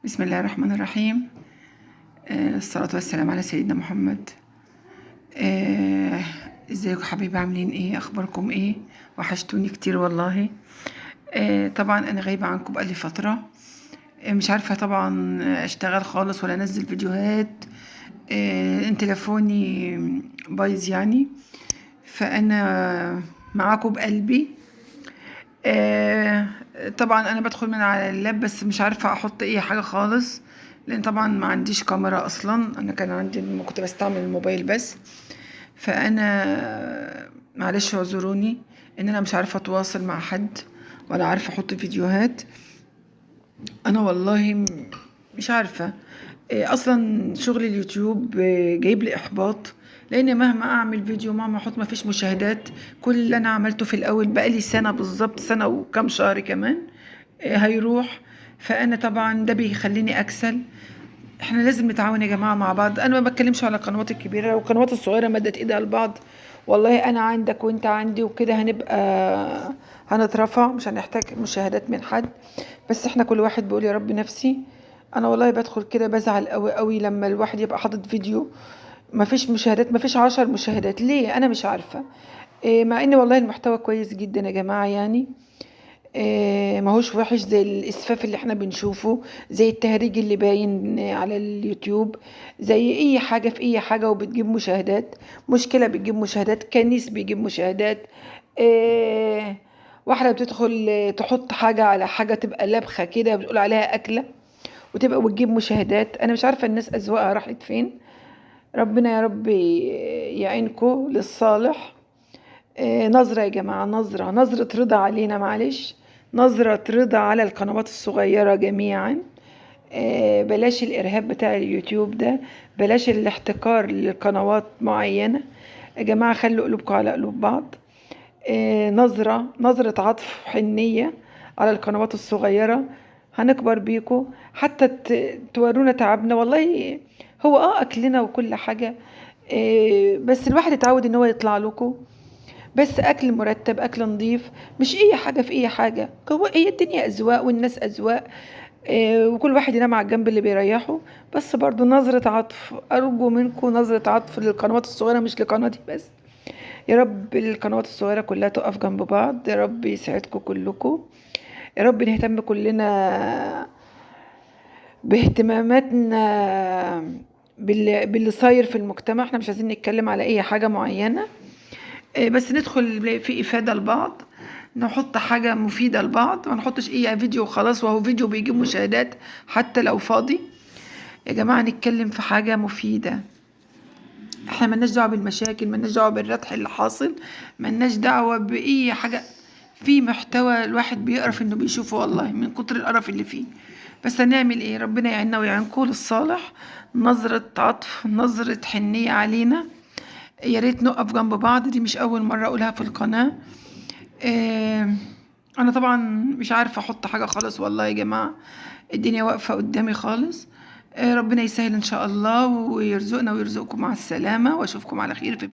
بسم الله الرحمن الرحيم. الصلاة والسلام على سيدنا محمد. ازيكم حبايبي؟ عاملين ايه؟ اخباركم ايه؟ وحشتوني كتير والله. طبعا انا غايبة عنكم بقالي فترة، مش عارفة طبعا اشتغل خالص ولا انزل فيديوهات، تليفوني بايظ يعني، فانا معاكم بقلبي. طبعا انا بدخل من على اللاب بس مش عارفة احط اي حاجة خالص، لان طبعا ما عنديش كاميرا اصلا، انا كان عندي كنت بستعمل الموبايل بس. فانا معلش اعذروني ان انا مش عارفة اتواصل مع حد ولا عارفة احط فيديوهات. انا والله مش عارفة، اصلا شغل اليوتيوب جايب لي احباط، لان مهما اعمل فيديو مهما احط ما فيش مشاهدات. كل اللي انا عملته في الاول بقالي سنة بالظبط، سنة وكم شهر كمان، هيروح. فانا طبعا ده بيخليني اكسل. احنا لازم نتعاون يا جماعة مع بعض. انا ما بتكلمش على القنوات الكبيرة والقنوات الصغيرة مدت ايدها لبعض، والله انا عندك وانت عندي وكده هنبقى هنترفع، مش هنحتاج مشاهدات من حد. بس احنا كل واحد بيقول يا رب نفسي. انا والله بدخل كده بزعل قوي قوي لما الواحد يبقى حاطط فيديو ما فيش مشاهدات، ما فيش 10 مشاهدات، ليه؟ انا مش عارفه. مع ان والله المحتوى كويس جدا يا جماعة، يعني ماهوش وحش زي الاسفاف اللي احنا بنشوفه، زي التهريج اللي باين على اليوتيوب، زي اي حاجة في اي حاجة وبتجيب مشاهدات، مشكلة بتجيب مشاهدات، كنيس بيجيب مشاهدات، واحدة بتدخل تحط حاجة على حاجة تبقى لبخه كده بتقول عليها اكله وتبقى وتجيب مشاهدات. انا مش عارفه الناس اذواقها راحت فين. ربنا يا رب يعينكم للصالح. نظرة يا جماعة، نظرة، نظرة رضا علينا، معلش، نظرة رضا على القنوات الصغيرة جميعا. بلاش الإرهاب بتاع اليوتيوب ده، بلاش الاحتكار لقنوات معينة يا جماعة، خلوا قلوبكم على قلوب بعض. نظرة، نظرة عطف حنية على القنوات الصغيرة، هنكبر بيكم حتى تورونا تعبنا. والله هو أكلنا وكل حاجة، بس الواحد اتعود ان هو يطلع لكم بس اكل مرتب، اكل نظيف، مش اي حاجة في اي حاجة. هو هي الدنيا اذواق والناس اذواق، وكل واحد ينام على الجنب اللي بيريحه. بس برضو نظرة عطف، ارجو منكم نظرة عطف للقنوات الصغيرة، مش لقناتي بس. يا رب القنوات الصغيرة كلها تقف جنب بعض، يا رب يسعدكم كلكم، يا رب نهتم كلنا باهتماماتنا باللي صاير في المجتمع. احنا مش عايزين نتكلم على اي حاجة معينة، بس ندخل في افادة لبعض، نحط حاجة مفيدة لبعض، ما نحطش اي فيديو وخلاص وهو فيديو بيجيب مشاهدات حتى لو فاضي. يا جماعة نتكلم في حاجة مفيدة، احنا ملناش دعوة بالمشاكل، ملناش دعوة بالردح اللي حاصل، ملناش دعوة بأي حاجة. في محتوى الواحد بيقرف انه بيشوفه والله من كتر القرف اللي فيه، بس هنعمل ايه؟ ربنا يعيننا ويعينكم للصالح. نظرة عطف، نظرة حنية علينا، يا ريت نقف جنب بعض. دي مش اول مرة اقولها في القناة. انا طبعا مش عارفة احط حاجة خالص والله يا جماعة، الدنيا واقفة قدامي خالص. ربنا يسهل ان شاء الله ويرزقنا ويرزقكم مع السلامة، واشوفكم على خير في